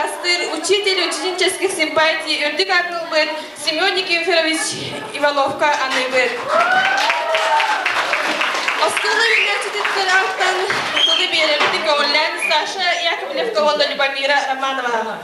убаастыыр учитель ученических симпатий үрдүк аатын ылбыт Семен Никифорович Ивановка аныыбыт. Оскуола үүнээччититтэн ааттан тылы биэрэбит көҕүлээн Саша Яковлевка уонна Любомира Романова.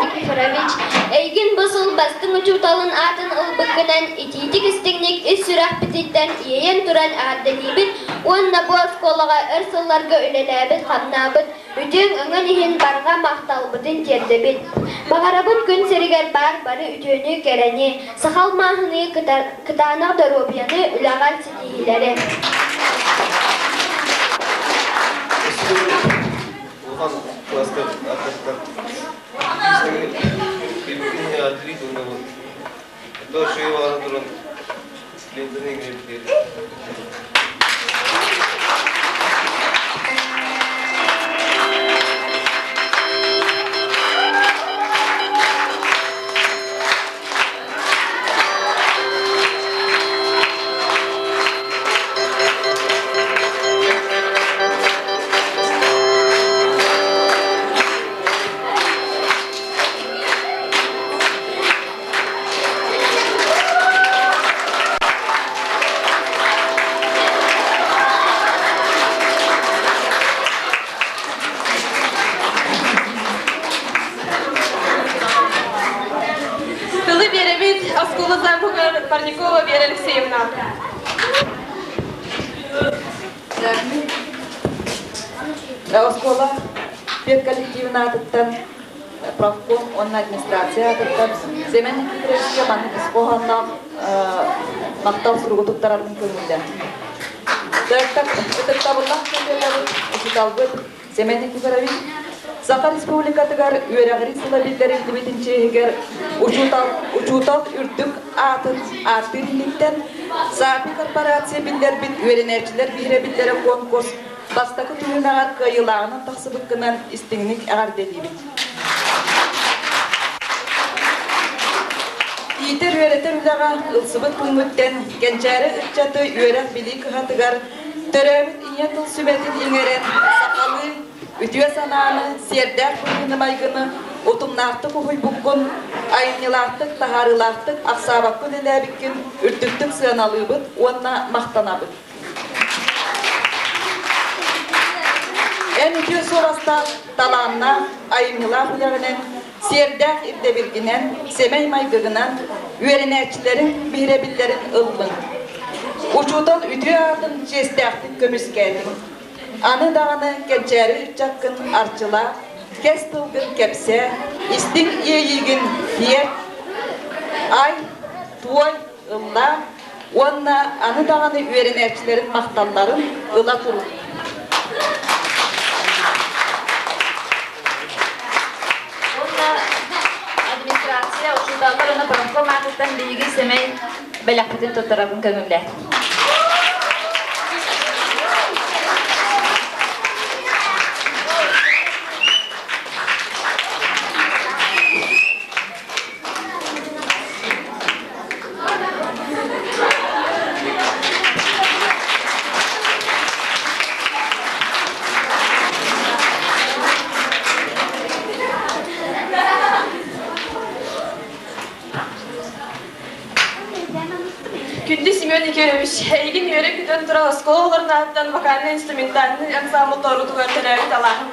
Никифорович, эйигин бу сыл бастыҥ учууталын аатын ылбыккынан итиитик-истиҥник ис сүрэхпититтэн иэйэн туран эҕэрдэлиибит уонна бу оскуолаҕа өр сылларга үлэлээбит-хамнаабыт үтүөҥ өҥөн иһин барҕа махталбытын тиэрдэбит. Баҕарабын күн сиригэр баар бары үтүөнү, кэрэни, саха алмааһыныы кытаанах доруобуйаны, үлэҕэр ситиһиилэри. Улахан класстар аттыттан туран лентаны иҥирэбит. Тылы биэрэбит оскуола зампугар Парникова Вера Алексеевна. Оскуола педколлективын аатыттан профком уонна администрация аатыттан Семен Никифоровичка маннык ис хоһоонноох махтал суругу туттарарбын көҥүллэн. Ытыктабыллаах сөтүөлэбит, учууталбыт Семен Никифорович Саха Республикатыгар үөрэҕирии сыла биллэриллибитин чиэһигэр учуутал, учуутал үрдүк аатын ааттыыр инниттэн САПИ корпорация биллэрбит үөрэнээччилэр биһирэбиллэрэ конкурс бастакы түһүмэҕэр кыайыылааҕынан тахсыбыккынан истиҥник эҕэрдэлиибит. Иитэр-үөрэтэр үлэҕэ ылсыбыт күҥҥүттэн кэнчээри ыччаты үөрэх-билии кыһатыгар төрөөбүт ийэ тыл сүбэтин иҥэрэн сахалыы үтүө санааны, сиэрдээх быһыыны-майгыны утумнаахтык уһуйбуккун, айымньылаахтык, таһаарыылаахтык ахсаабакка үлэлээбиккин үрдүктүк сыаналыыбыт уонна махтанабыт. Эн үтүө суобастаах, талааннаах, айымньылаах үлэҕинэн, сиэрдээх ирдэбилгинэн, сэмэй майгыгынан үөрэнээччилэриҥ биһирэбиллэрин ыллыҥ. Учуутал үтүө аатын чиэстээхтик көмүскээтиҥ. Аны даҕаны кэнчээри ыччаккын арчылаа, кэс тылгын кэпсээ, истиҥ иэйиигин тиэрт, ай, туой, ыллаа уонна аны даҕаны үөрэнээччилэрин махталларын ыла туруҥ. Уонна администрация учууталлар уонна профком аатыттан биһиги сэмэй бэлэхпитин туттарабын көҥүллээ. Күндү Семен Никифорович, эйигин үөрэ-көтөн туран оскуола оҕолорун ааттан вокальнай-инструментальнай ансамбл тоорутугар төрөөбүт алааһым.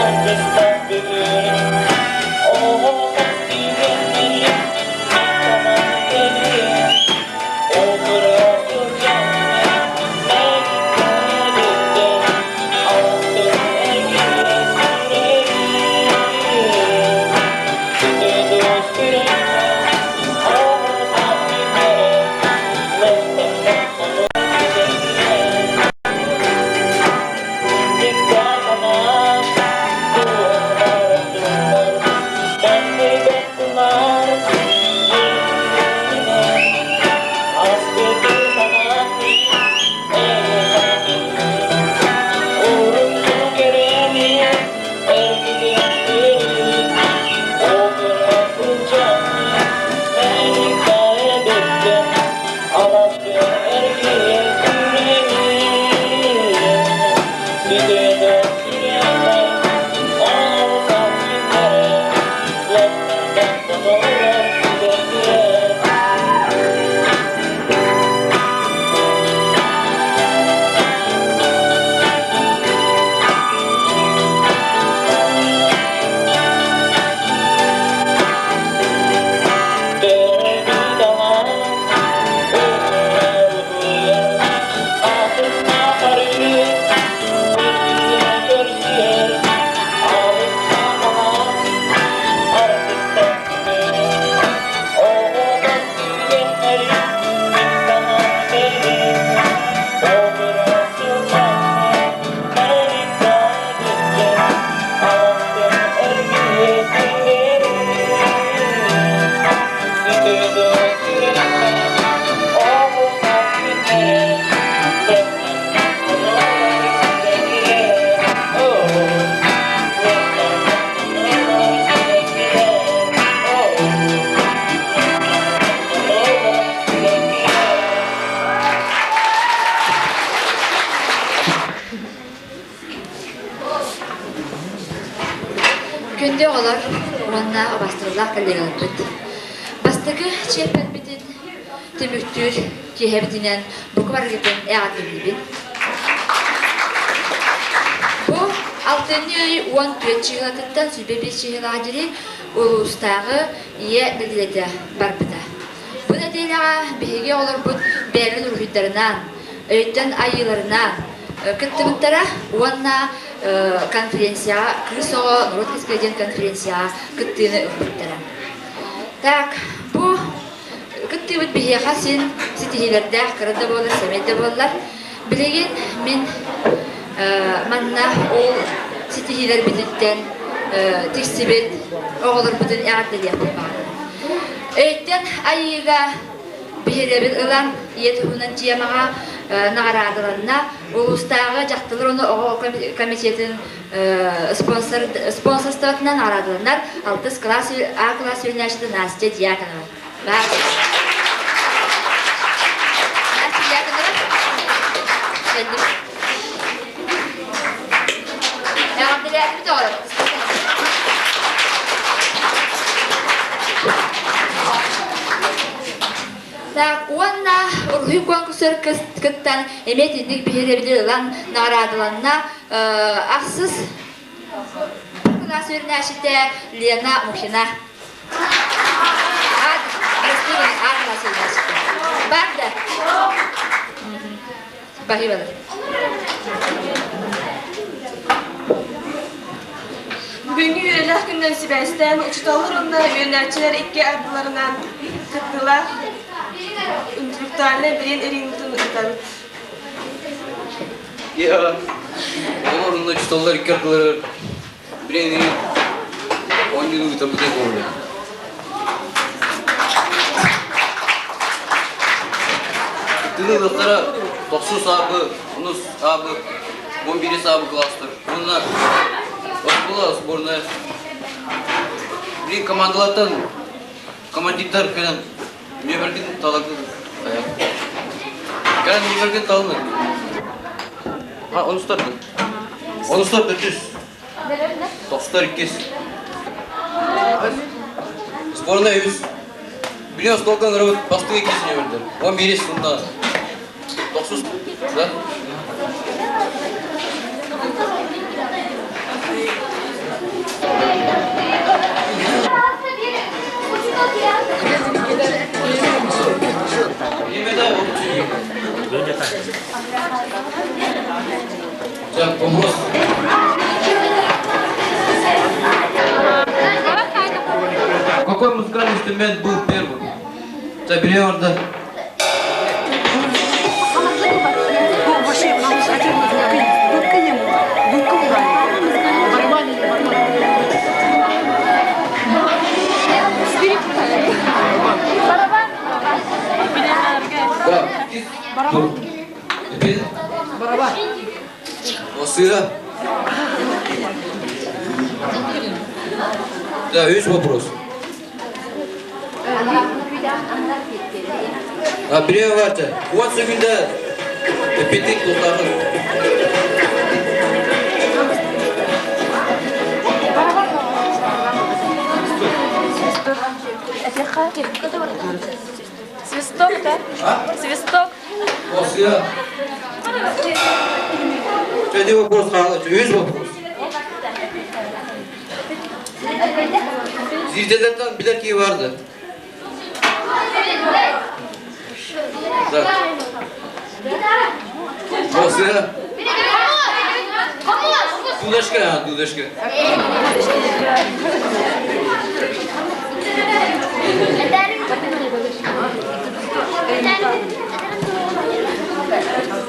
Аргыстаах бүгүн уонна убаастабыллаах коллегаларбыт! Бастакы чиэппэрбитин түмүктүүр киэһэбитинэн бука барыгытын эҕэрдэлиибин. Бу алтынньы ый 14 чыһыылатыттан 25 чыһыылаах диэри улуустааҕы ийэ нэдиэлэтэ барбыта. Бу нэдиэлэҕэ биһиги оҕолорбут бэйэлэрин уруһуйдарынан, өйтөн айыыларынан кыттыбыттара уонна конференцияҕа Кыыс оҕо норуот кэскилэ диэн конференцияҕа кыттыыны ылбыттара. Так, бу кыттыыбыт биһиэхэ син ситиһиилэрдээх кыра да буоллар, сэмэй да буоллар. Билигин мин манна ол ситиһиилэрбититтэн тиксибит оҕолорбутун эҕэрдэлиэхпин баҕарабын. Өйтөн айыыга биһирэбил ылан ийэ туһунан темаҕа наҕараадаланна. Улуустааҕы дьахталлар уонна оҕо комитетын спонсор спонсорствотынан наҕараадаланнар алтыс класс А класс үөрэнээччитэ Настя Дьяконова. Настя Дьяконова. Кэллим. Эҕэрдэлээтибит оҕолор. Так, уонна уруһуй конкурсар кыттан эмиэ итинник биһирэбили ылан наҕараадаланна ахсыс кылаас үөрэнээччитэ Лена Мухина. А класс үөрэнээччитэ. Бар да. Баһыыбалар. Бүгүҥҥү үөрэлээх күнүнэн сибээстээн учууталлар уонна үөрэнээччилэр икки ардыларынан кыттыылаах интеллектуальнай билиэн ырыынатын ыытабыт. Я оҕолор уонна учууталлар икки ардыларыгар билиэн оонньууну ыытарбытын көҥүллээх. Кыттыыны ылыахтара тохсус аабы, онус аабы, 11 аабы класстар уонна оскуола сборная. Билин командалартан командирдар кэлэн нүөмэргин таларгын хайа. Кэлэн нүөмэргин талын. А, онустар Онустар төрдүс. Тохсутар иккис. Сборная үс. Билин оскуолка ырыбыт бастыҥ иккис нүөмэрдэр. 11 сунна. Тохсус. Да? Так, вопрос. Какой музыкальный инструмент был первым? Забери орда. Да. Барабан. Сыра. Да, есть вопрос. А, Привет, Вот секунда. Эпитик тутахын. Свисток, да? А? Свисток. О, сыра. Что вопрос, Есть вопрос? Zilzelerden biler ki vardı. Да. О, сыра. Дудашка, дудашка.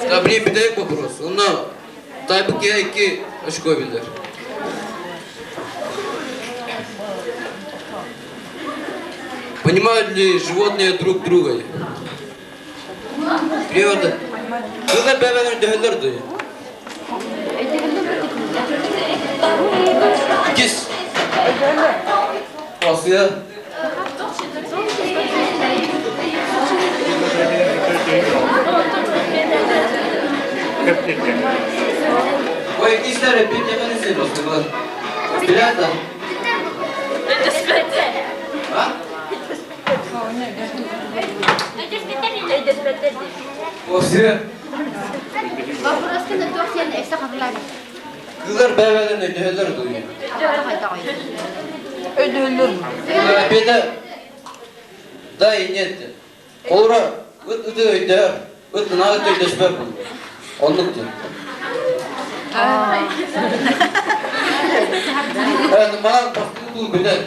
Да, блин, bir вопрос. Онно тайбык икки очко билер. Понимают ли животные друг друга? Привет. Кыздар бәбәләрен дөһөллөр дүй. Кис. Асия. Ой, кистер bir temeli sen olsun. Bilal da. Өйдөспөттөр. А? Өйдөспөттөр. О, сыа. Вопроска на туох диэн өссө хатылаабыт. Кыылар бэйэ-бэйэлэрин өйдөһөллөр дуо? Өйдөһөллөр. Эппиэтэ да и нет. Холобура, ыт ыты өйдөһөр, ыт ынах ыты өйдөспөт буолла. Оннук диэн. Маған бастығы бұл білер.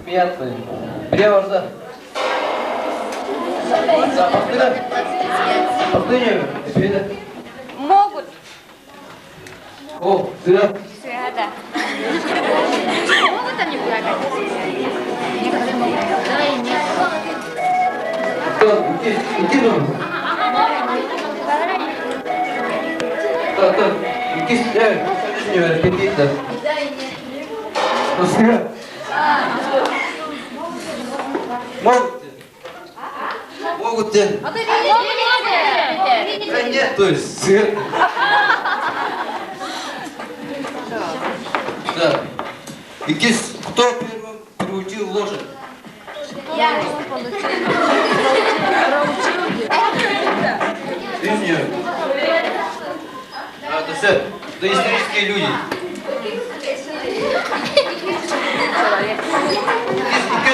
Смеяться. Бре varsa. Бастыня. Бастыня. Могут. О, сюда. Сюда. Могут они плакать? Некоторые могут. Да и нет. Икки, икки ну. Да, да, икки, э, не да. Могут. Могут те. Да нет, то есть. Да. Иккис, кто первым приучил лошадь? Я. Ты не. А, это все, это исторические люди. Икки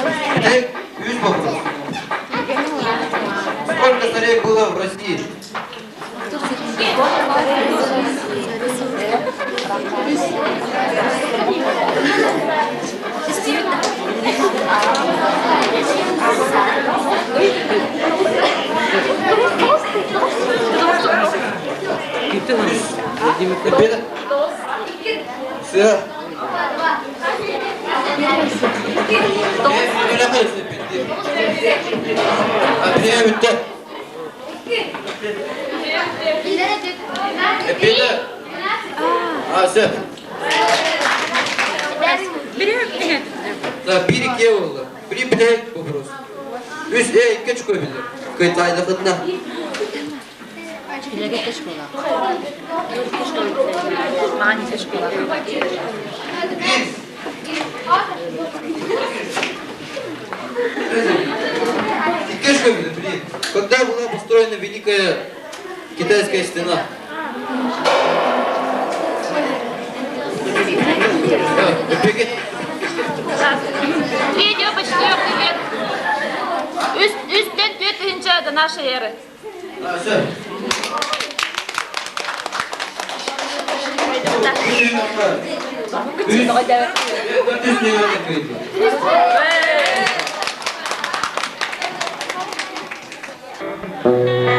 Да. Үс вопрос. Сколько царей было в России? Ребята? Все. А, все. Да, bir iki oldu. Bir bile вопрос. Үс, э, икки очко билер. Кытайда хытна. Икки очко билер, блин. Когда была построена Великая Китайская стена? Да, бегет. Третьего по четвертый век. Үстен 2000 до нашей эры. А, все. Thank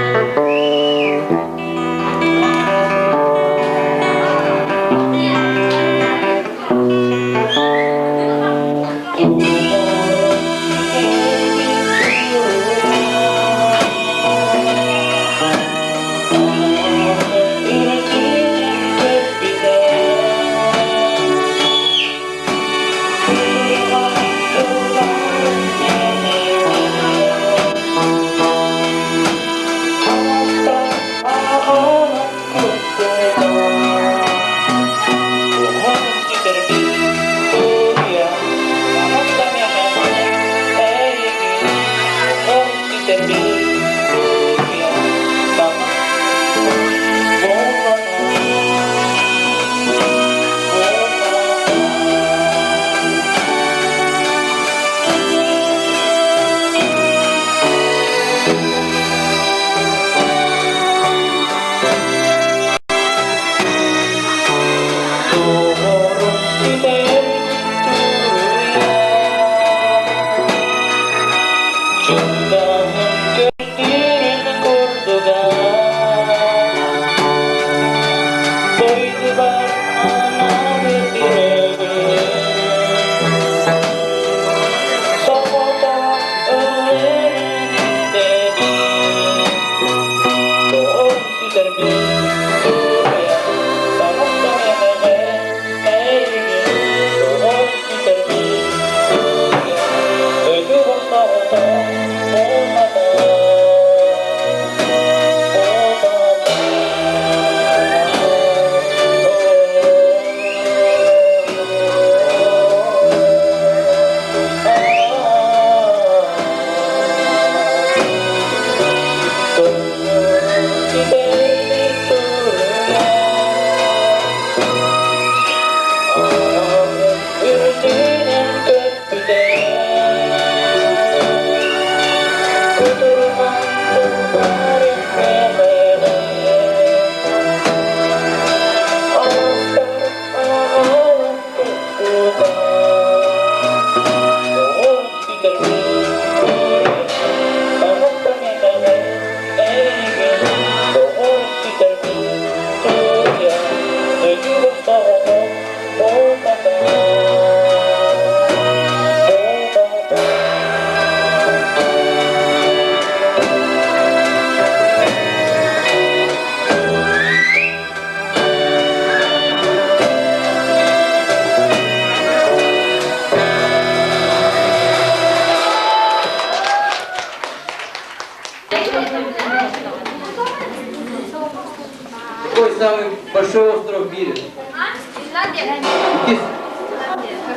самый большой остров в мире? Иккис.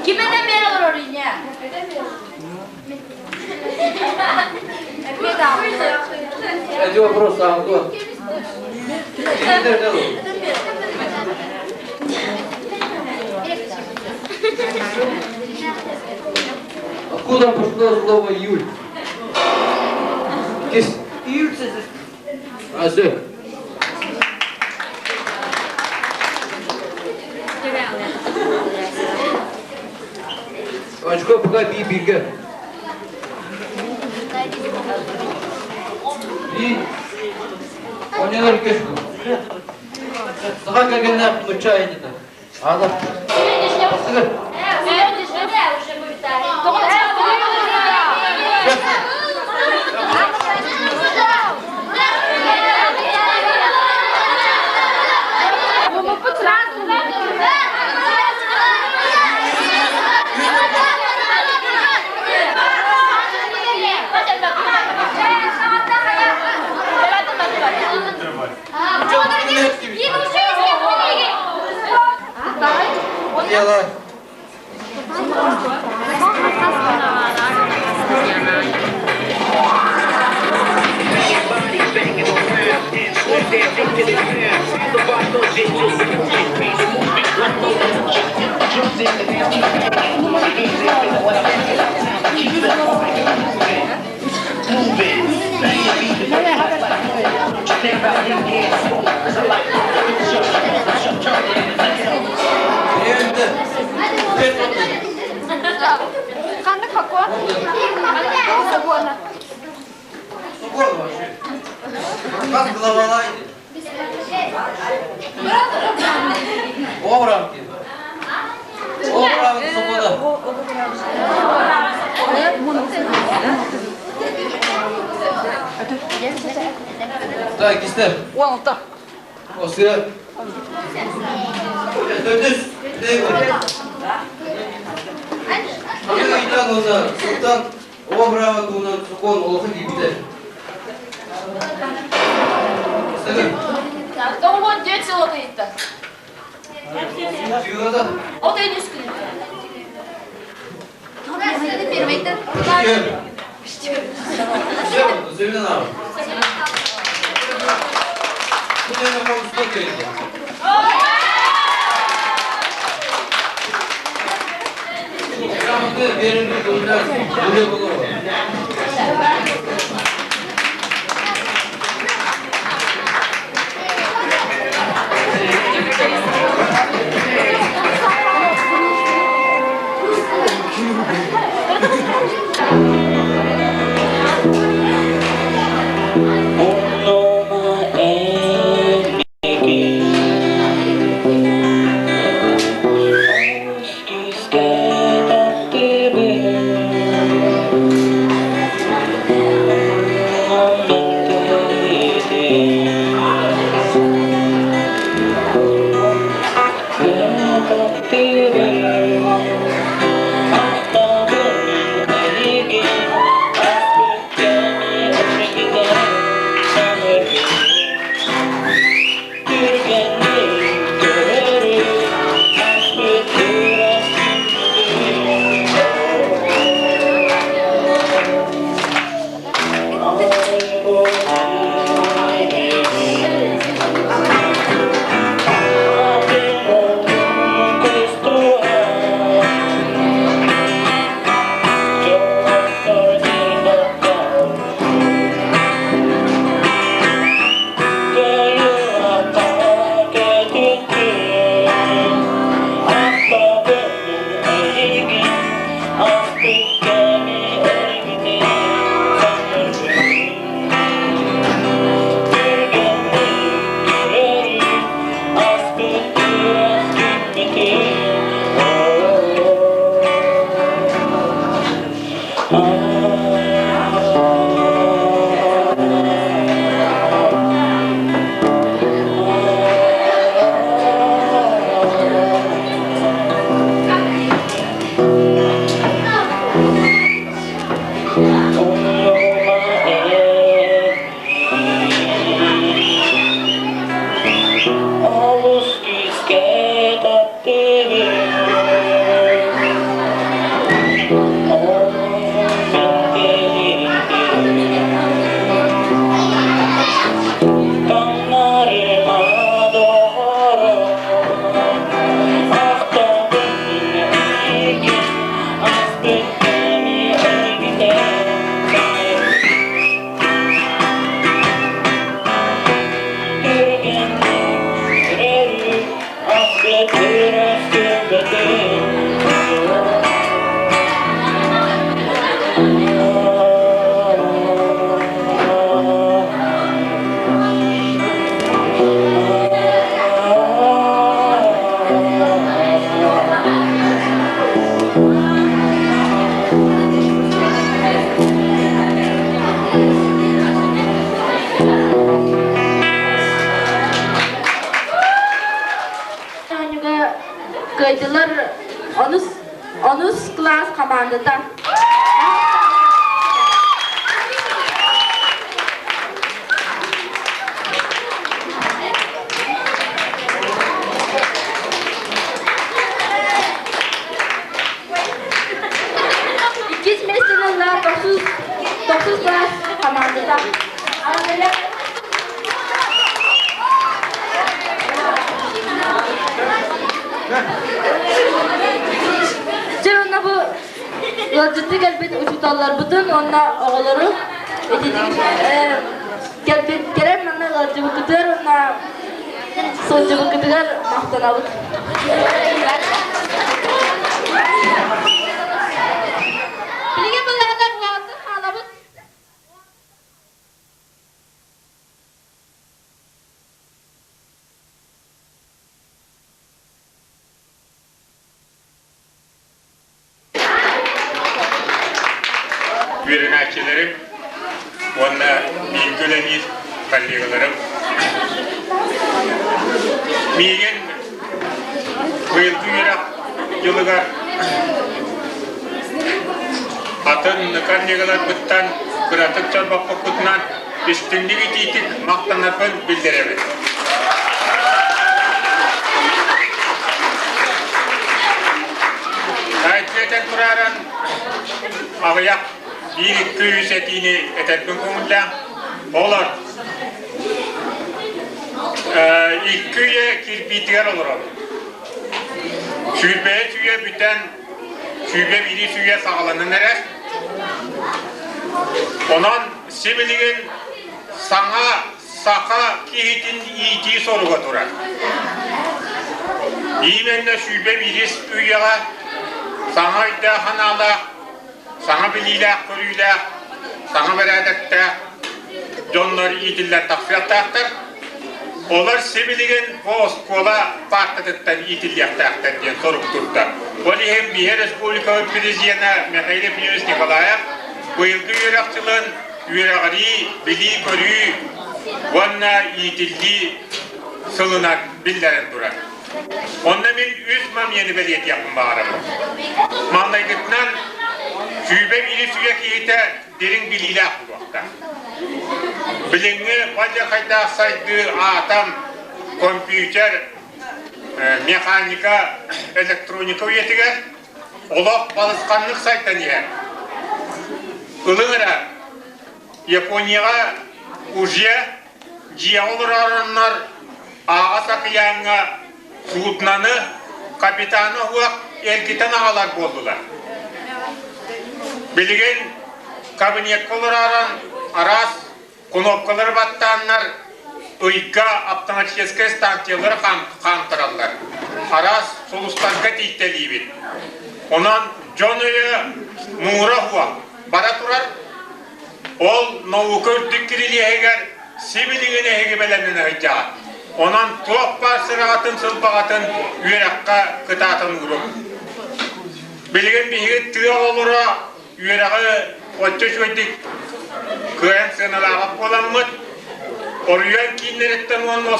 Ким это мер олорор ине? Эти вопросы, а кто? Откуда пошло слово июль? Иккис. Июль Цезарь. Азы. Очко пока би бигэ. Би Онелар кешку. Саха кэргэннээх нучча айанньыта. Аана. Сыгыр. Дело. Беремді. Ханнык хакуа? Собона. Сокол вообще. Как главалайды? Обрамки. Обрамки свобода. Так, кистер. Уолта. Осыа. Төтүс. Аны ыйтан уна сылтан обрама туунан сукон олоху киирбитэ. Сыгыр. 94 сыл отыйытта. Сыгырда. Отыйын үс күнү. Все, заявлена. Күнүнө комуска келди. Грамоты берилди туунда Гүлө Болова. Кыайдылар онус онус кылаас хамаандата. Иккис миэстэни ылла тохсус тохсус кылаас хамаандата. Дьэ уонна бу ыалдьыттыы кэлбит учууталларбытын уонна оҕолору ититик кэлбит кэлэн манна ыалдьыбыккытыгар уонна сылдьыбыккытыгар махтанабыт. Билигин былааннар уоҕуттан хаалабыт. Үөрэнээччилэрим уонна бииргэ үлэлиир коллегаларым миигин быйылгы үөрэх дьылыгар атын коллегаларбыттан кыратык чорбоппуккутунан истиҥник итиитик махтанарбын биллэрэбин. Этэн турааран аҕыйах биир-икки үс этиини этэрбин көҥүллээх. Олор икки үйэ кирбиитигэр олоробут. Сүүрбэһис үйэ бүтэн сүүрбэ биирис үйэ саҕаланан эрэр. Онон сибилигин саҥа саха киһитин иитии соруга турар. Именно 21 үйэҕэ саҥа өйдөөх-санаалаах, саҥа билиилээх-көрүүлээх, саҥа бэрээдэктээх дьоннор иитиллэн тахсыахтаахтар. Олор сибилигин бу оскуола паартатыттан иитиллиэхтээхтэр диэн сорук турда. Ол иһин биһи республикабыт президенэ Михаил Ефимович Николаев быйылгы үөрэх дьылын үөрэҕирии, билии-көрүү уонна иитиллии сылынан биллэрэн турар. Онно мин үс мамьяны бэлиэтиэхпин баҕарабын. Маҥнайгытынан, сүүбэ биирис үйэ киһитэ дириҥ билиилээх буолуохтаах. Билиҥҥи хайдаах сайдыы атом, компьютер, механика, электроника үйэтигэр олох балысханнык сайдан иһэр. Ылыҥ эрэ, Японияҕа уже дьиэҕэ олоророннор Аҕас акыйааҥҥа судноны капитана уһуох эргитэн аҕалар буоллулар. Билигин кабинетка олоророн араас кнопкалары баттааннар ыйга автоматическай станциялары хаамтараллар. Араас сулустарга тиийтэлиибит. Онон дьон өйө муҥура уһуох бара турар. Ол наука үрдүк кирилиэһигэр сибилигин эһиги бэлэмнэнэ сылдьаҕыт. Онон туох баар сыраҕатын-сылбаҕатын үөрэххэ кытаатан ууруҥ. Билигин биһиги тыа оҕолоро үөрэҕи оччо үчүгэйдик кыайан сыаналаабат буоламмыт, оройуон кииннэриттэн уонна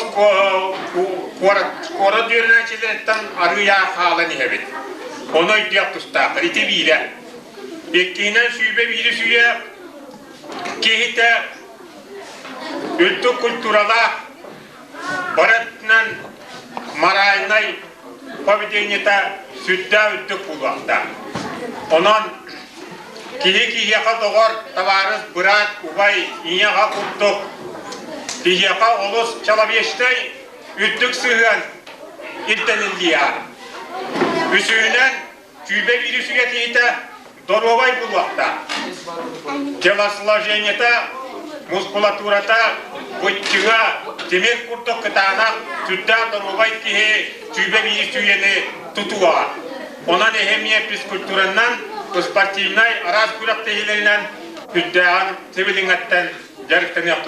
куорат куорат үөрэнээччилэриттэн арыый хаалан иһэбит. Ону өйдүөх тустаахтар. Ити биирэ. Иккиһинэн сүүрбэ биирис үйэ киһитэ үрдүк культуралаах, барытынан моральнай поведениета сүрдээх үрдүк буолуохтаах. Онон киһи киһиэхэ доҕор, табаарыс, быраат, убай, ийэ-аҕа курдук киһиэхэ олус человечнай үрдүк сыһыан ирдэниллиэҕэ. Үсүһүнэн, Сүүрбэ биирис үйэ киһитэ доруобай буолуохтаах. Телосложениета, мускулатурата, быччыҥа, тимир курдук кытаанах, сүрдээх доруобай киһи 21 үйэни тутуоҕа. Онон эһэмиэ физкультуранан, спортивнай араас күрэхтэһиилэринэн сүрдээҕин сибилиҥэттэн дьарыктаныах.